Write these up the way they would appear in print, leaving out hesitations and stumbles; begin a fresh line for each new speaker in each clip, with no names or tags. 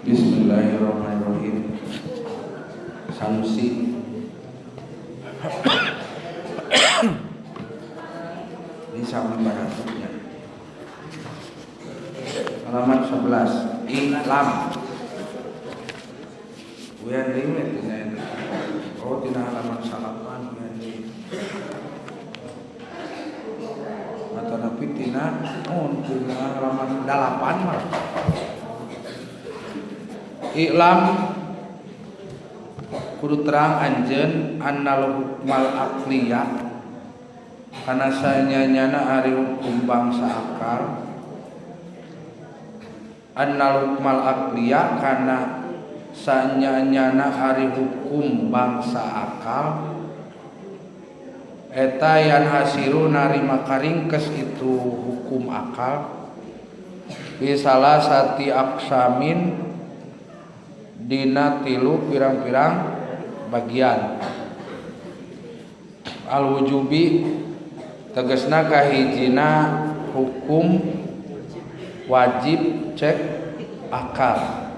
Bismillahirrahmanirrahim. Sanusi. Ini sama baratnya. Halaman 11. Iklam. Uyan deui tina eta. Oh, tina halaman 9 uyan deui. Atanapi tina oh tina halaman 8 mah. Iklam kudu terang anjeun annal hukmal aqliyah kana sanyanyana ari hukum bangsa akal, annal hukmal aqliyah kana sanyanyana ari hukum bangsa akal eta yan hasiru narima karingkes itu hukum akal fi salasati aqsamin dina tilu pirang-pirang bagian. Al wujubi tegesna kahijina hukum wajib cek akal,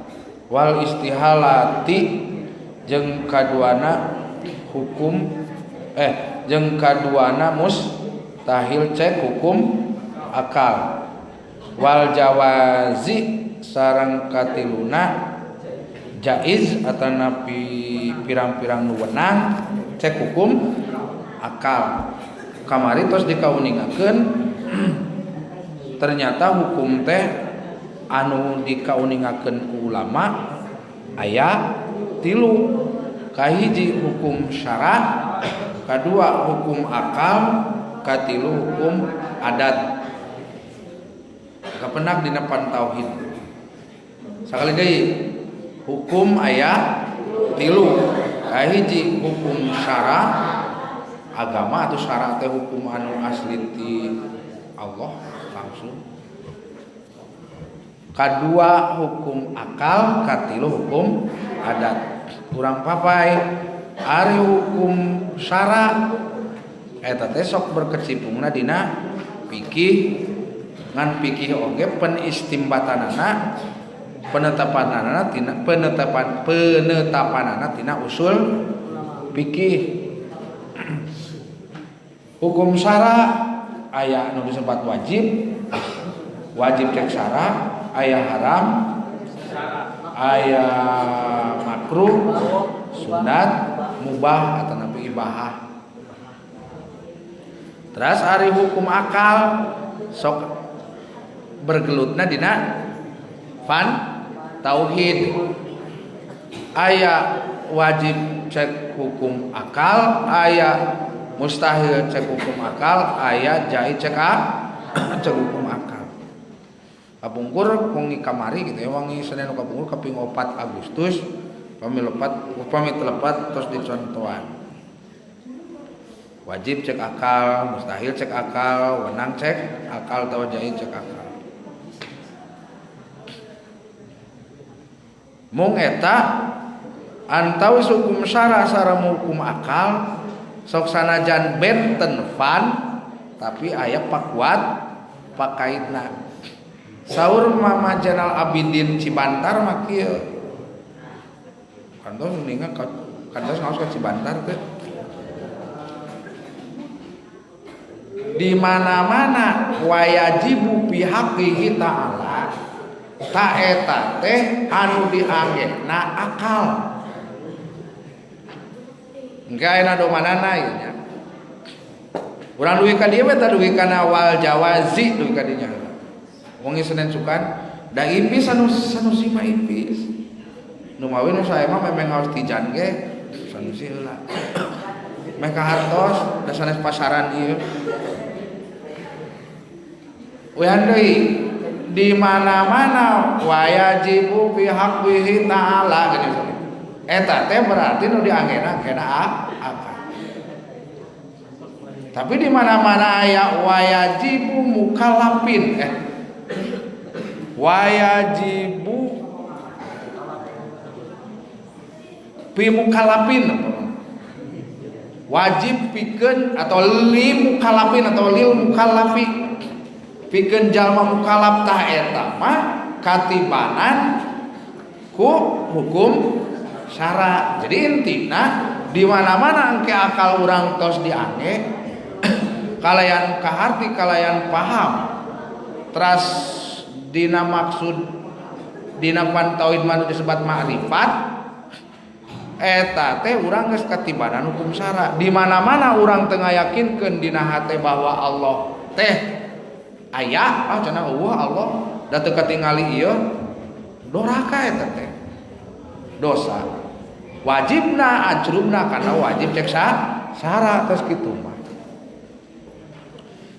wal istihalati jeung kaduana hukum jeung kaduana mustahil cek hukum akal, wal jawazi sareng katiluna jaiz atanapi pirang-pirang nu wenang cek hukum akal. Kamari tos dikauningakeun ternyata hukum teh anu dikauningakeun ku ulama aya tilu. Kahiji hukum syara, kadua hukum akal, katilu hukum adat. Kapenak dina pantauhid. Sakali deui hukum aya tilu. Kahiji hukum syara agama atau syara teh hukum anu asli ti Allah langsung. Kadua hukum akal, katilu hukum adat. Urang papai ari hukum syara eta teh sok berkecimpungna dina fikih, ngan fikih oge penistimbatanana penetapanana tina penetapanana tina usul fikih. Hukum syara aya nu disebat wajib, wajib cek syara, aya haram, aya makruh, sunat, mubah atanapi ibahah. Terus ari hukum akal sok bergelutna dina fan tauhid. Aya wajib cek hukum akal, aya mustahil cek hukum akal, aya jai cek cek hukum akal. Kapungkur wengi kamari gitu ya, wengi Senin kapungkur kaping 4 Agustus pami lepat pami telepat terus dicontohan. Wajib cek akal, mustahil cek akal, wenang cek akal atau jai cek akal. Mung eta antawis hukum syara sareng hukum akal sok sanajan benten fan tapi aya pakuat pakaitna. Saur Mama Jenal Abidin Cibantar mah kieu. Kantos ninga kantos ngaos ka Cibantar teh. Di mana-mana wayajibu fi haqqihi ta'ala ta eta teh anu dianggena akal. Engke aya domanana ieu nya. Urang dugi ka dieu we tah dugi kana wal jawazi dugi ka dinya. Wengi Senin sukan da ipis anu Sanusi mah ipis. Nu mawi nu sae mah memang ngaos tijan ge Sanusi heula. Meh kahartos da sanes pasaran ieu. Uyan deui di mana-mana wayajibu fi haqqihi ta'ala geuning. Eta teh berarti nu dianggena kena akal. Tapi di mana-mana aya wayajibu mukallafin wayajibu fi mukallafin, wajib pikeun atau li mukallafin atau lil mukallafi pikeun jalma mukallaf tah eta mah katibanan Ku hukum syara. Jadi intina di mana-mana engke akal urang tos diange kalayan kaharti kalayan paham. Teras dina maksud dina pan tauhid mah disebut ma'rifat eta teh urang geus katibanan hukum syara. Di mana-mana urang teu ngayakinkeun dina hate bahwa Allah teh aya, ah cenah eueuh Allah da teu katingali ieu doraka eta teh. Dosa. Wajibna ajrubna karena wajib cek syara tos kitu mah.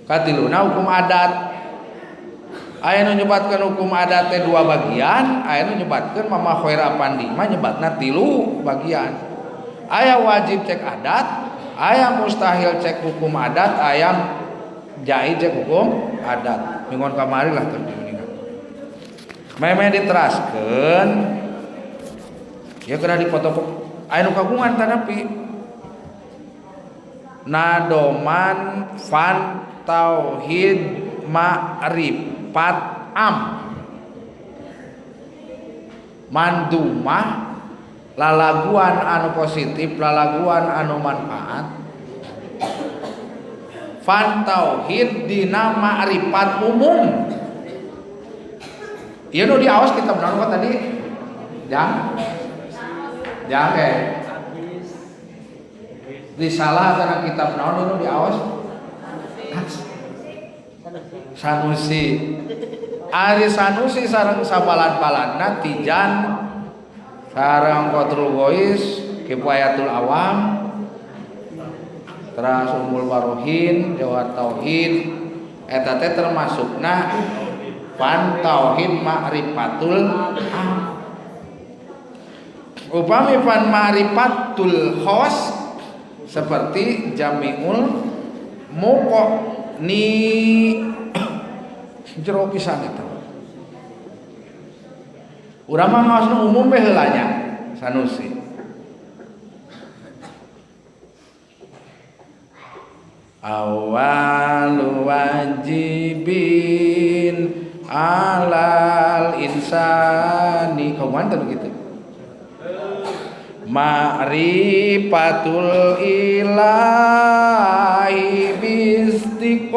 Katiluna hukum adat. Aya nu nyebatkeun hukum adat teh dua bagian, aya nu nyebatkeun Mama Khair Apandi mah nyebatna 3 bagian. Aya wajib cek adat, aya mustahil cek hukum adat, aya jaiz cek hukum adat. Minggon kamari lah teu diuningan. Meme diteraskeun ya kena dipotokop aya nu kagungan tanapi nadoman fan tauhid ma'rifat am mandumah lalaguan anu positif lalaguan anu manfaat fan tauhid dina ma'rifat umum ieu nu diaos kitab naon tadi jang jang risalah kana kitab naon nu diaos Sanusi. Ari Sanusi sareng sabalan-balanna Tijan sareng Qatrul Ghois Kifayatul Awam teras Ummul Barohin Jawhar Tauhid eta teh termasukna fan tauhid ma'rifatul am. Upami fan ma'rifatul khos seperti Jamiul Muqo ni jero pisan eta. Urang mah ngaosna umum we heula nya Sanusi. Awal wajibin alal insani kawan teh begitu. Ma'rifatul ilahi bistiqoni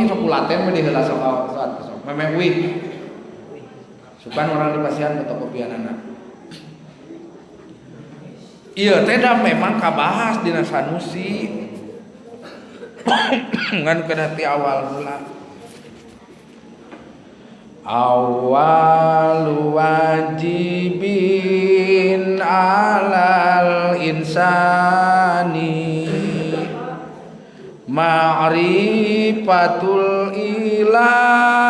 sok ulaten mah diheula sok sok memeh uih sukan urang di pasihan fotokopianana ieu teh da memang kabahas dina Sanusi ngan kana ti awal heula awal wajibin alal insani ma'rifatul ilahi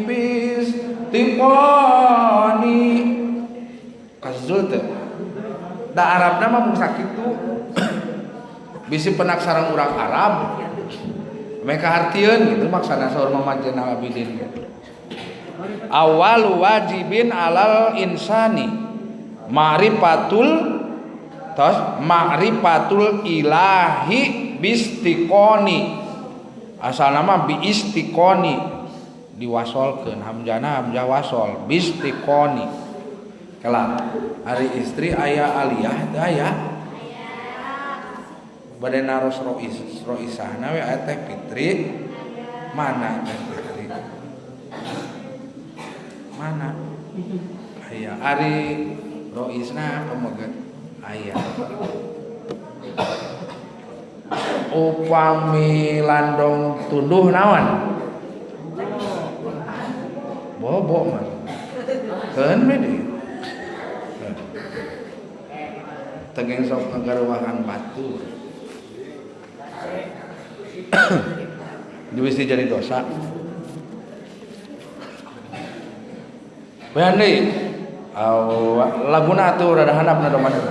bistiqoni kazul teh da Arabna mah mung sakitu bisi penak sareng urang Arab mereka hartieun gitu maksana saur Mama Jenal Abidin gitu. Awal wajibin alal insani ma'rifatul tos ma'rifatul ilahi bistiqoni asal nama biistiqoni diwasolkeun hamzana hamzah wasol bistiqoni kelak ari istri aya aliyah teu aya bade naros rois roisahna we aya teh Fitri mana teh Fitri mana aya ari roisna pameget aya upami landong tunduh naon bobo mah keun we deui tegeng sok ngagaruahan batu bisa jadi dosa. Bayan deui. Laguna atuh rada handap na domana.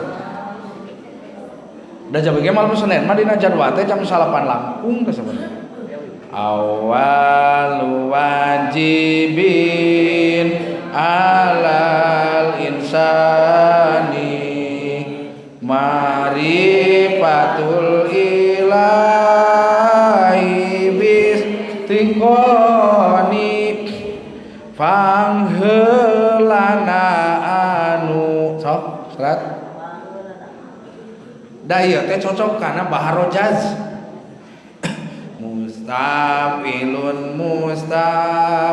Da jam ge malam Senin mah dina jadwal teh jam 9 langkung teh sebenarnya. Awal wajibin alal insani ma'rifatul ilahi bistiqoni fang Pangheulana anu sok serat da ieu teh cocok kana bahar rojaz. Mustafilun mustafilun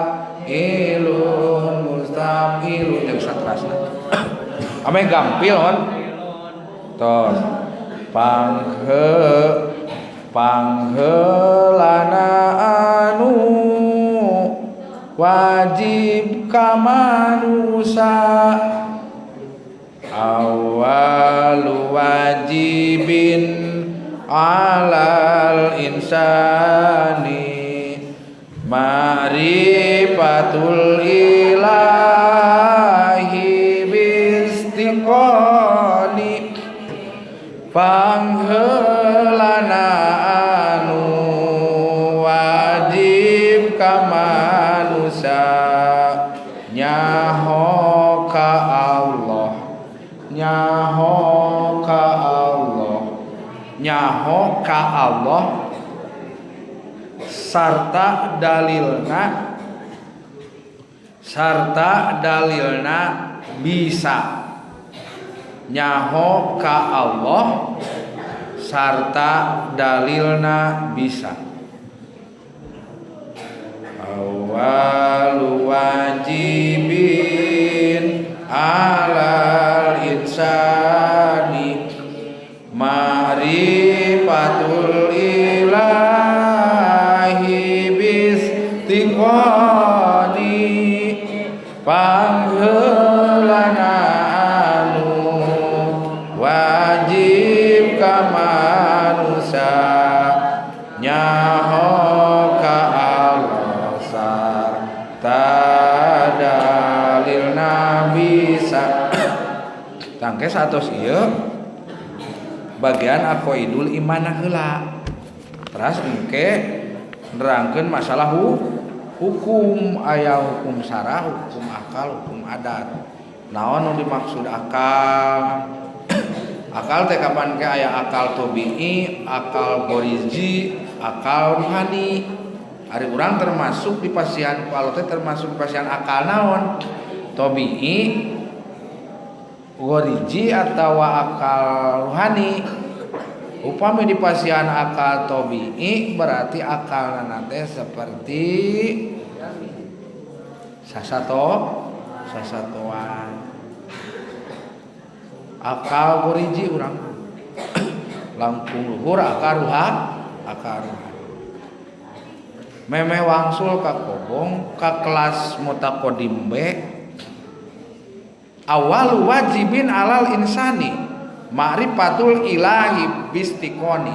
mustafilun jeung satrasna. Ame gampil hon. Tos pangheulana anu wajib ka manusa awalu wajibin alal insani ma'rifatul ilahi bistiqoni pangheulana anu wajib ka manusa nyaho ka Allah nyaho ka Allah nyaho ka Allah sarta dalilna bisa nyaho ka Allah sarta dalilna bisa. Awalu wajibin alal insani ma'rifatul ilahi bistiqani pangheulana anu wajib ka manusa nyaho ka Allah sarta dalilna bisa. Tangke satos ieu bagian aqaidul imanah heula. Teras engke nerangkeun masalah hukum, aya hukum syara, hukum akal, hukum adat. Naon nu dimaksud akal? Akal teh kapan ke aya akal tabi'i, akal gorizi, akal ruhani. Ari urang termasuk di pasian ku Allah teh termasuk di pasian akal naon? Tabi'i, goriji atau akal ruhani. Upami di pasian akal tabi'i berarti akal teh seperti sasatoan. Akal goriji urang langkung luhur akal akal ruhani. Memeh wangsul ka kobong ka kelas mutaqaddim B awal wajibin alal insani ma'rifatul ilahi bistiqoni.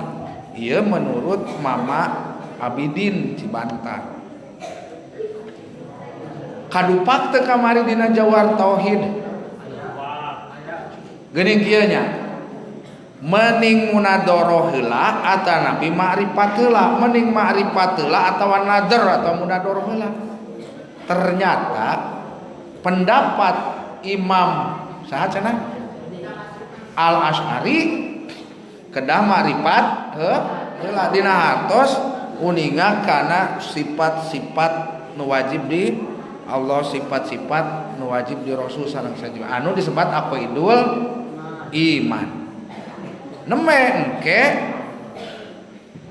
Ieu menurut Mama Abidin Cibantar. Kadupak teu kamari dina Jawar Tauhid. Geuning kieu nya. Mening munadoroh heula atanapi ma'rifat heula, mening ma'rifat heula atawa nadar atau munadoroh heula. Ternyata pendapat Imam saha cenah? Al-Asy'ari kedah ma'rifat heula dina hartos uninga kana sifat-sifat nu wajib di Allah, sifat-sifat nu wajib di Rasul sareng sajaba anu disebat aqaidul iman. Neme engke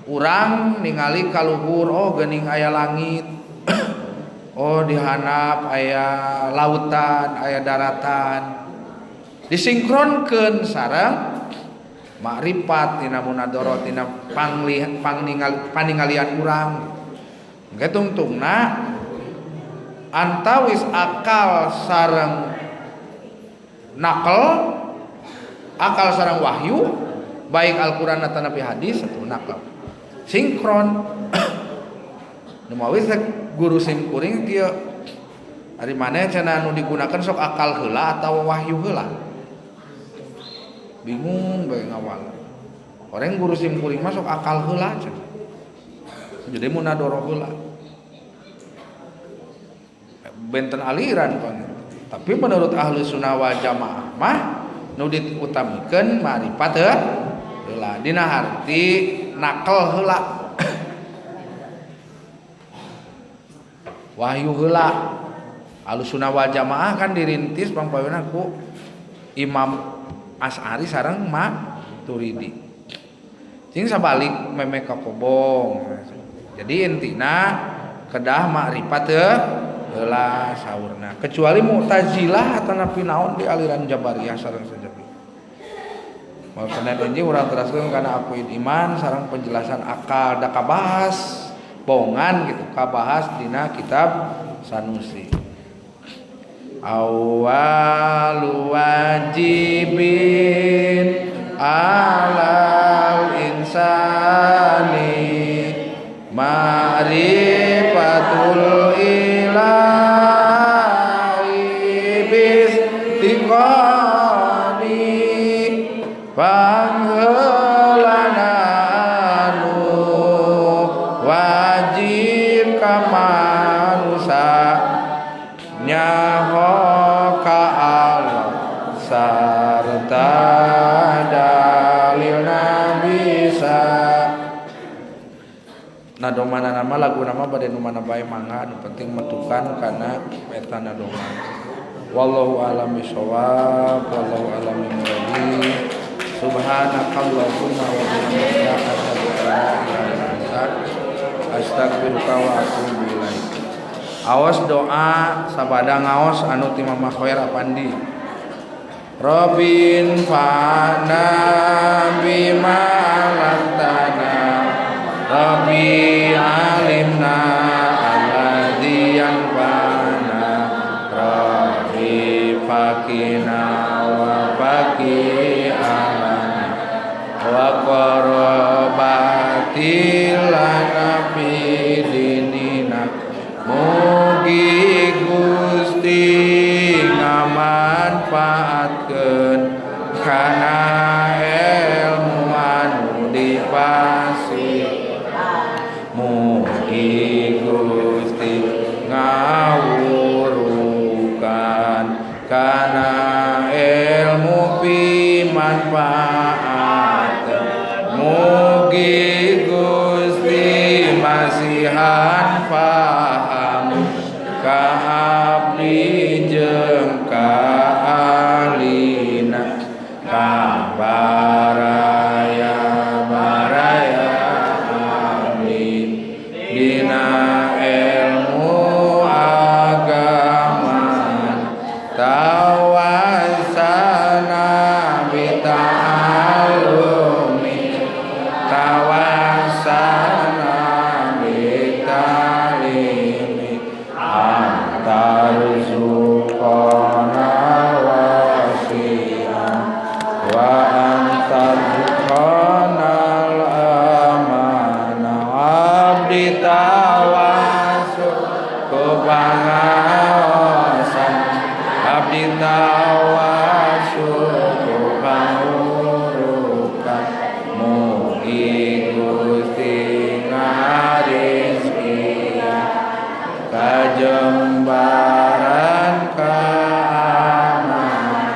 urang ningali kaluhur, oh geuning aya langit, oh dihanap aya lautan, aya daratan, disinkronkeun sareng makrifat tina munadharah tina paningalian urang. Engke tungtungna antawis akal sareng nakal, akal sareng wahyu, baik Al-Qur'an atau nabi hadis atau nakal sinkron. Numawi guru sim kuring kieu ari maneh cenah nu digunakan sok akal heula atau wahyu heula, bingung bae ngawal. Orang guru sim kuring mah sok akal heula cenah, jadi munadoroh heula, benten aliran pan. Tapi menurut ahlu sunnah wal jamaah mah nu diutamikeun ma'rifat heula dina harti nakal heula, wahyu heula. Ahlussunnah wal Jamaah kan dirintis pangpayuna ku Imam As'ari sareng Maturidi. Cing sabalik meme ka kobong. Jadi intina kedah makrifat teu heula saurna. Kecuali Mu'tazilah atanapi naon di aliran Jabariyah sareng sajabi. Mal Senin enjing urang teraskeun kana akuid iman sareng penjelasan akal da kabahas bongan gitu kabahas dina kitab Sanusi. Awalu wajibin alal insani ma'rifatul ilahi bistiqani pangheulana anu wajib ka manusa nyaho ka Allah sarta dalilna bisa. Nah, domana nama lagu nama bade nu mana bae mangga, nu penting metukan kana eta nadoma. Wallahu a'lam bishawab, wallahu a'lam bimuradi. Subhanakallahumma wa bihamdika asyhadu an la ilaha illa anta astaghfiruka wa atubu ilaik. Awas doa sabada ngaos anu ti Mama Khair Apandi. Robin fana bima 'allamtana Rabbi alimna alladzi yanfa'ana Rabbi fakina wa faqi alana wa qarabati lana fi dinina. Mugi Gusti ngamanfaatkeun kana ilmu anu dipasih. Mugi Gusti ngawurukan kana ilmu pimanfaat. Mugi Gusti masihan paham ka abdi jeung ka ahlina ka baraya baraya abdi dina ilmu agama tawasana bita'alumi tawasana bitalimi antarzuqana wasi'a wa antarzuqana al-amana abdi tawasul ku pangaosan abdi tawasul ku pangurukan. Mugi Gusti ngarizki kajembaran keamanan.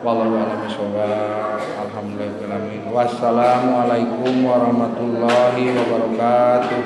Wallahu a'lam bishawab. Alhamdulillahirabbil alamin. Wassalamualaikum warahmatullahi wabarakatuh.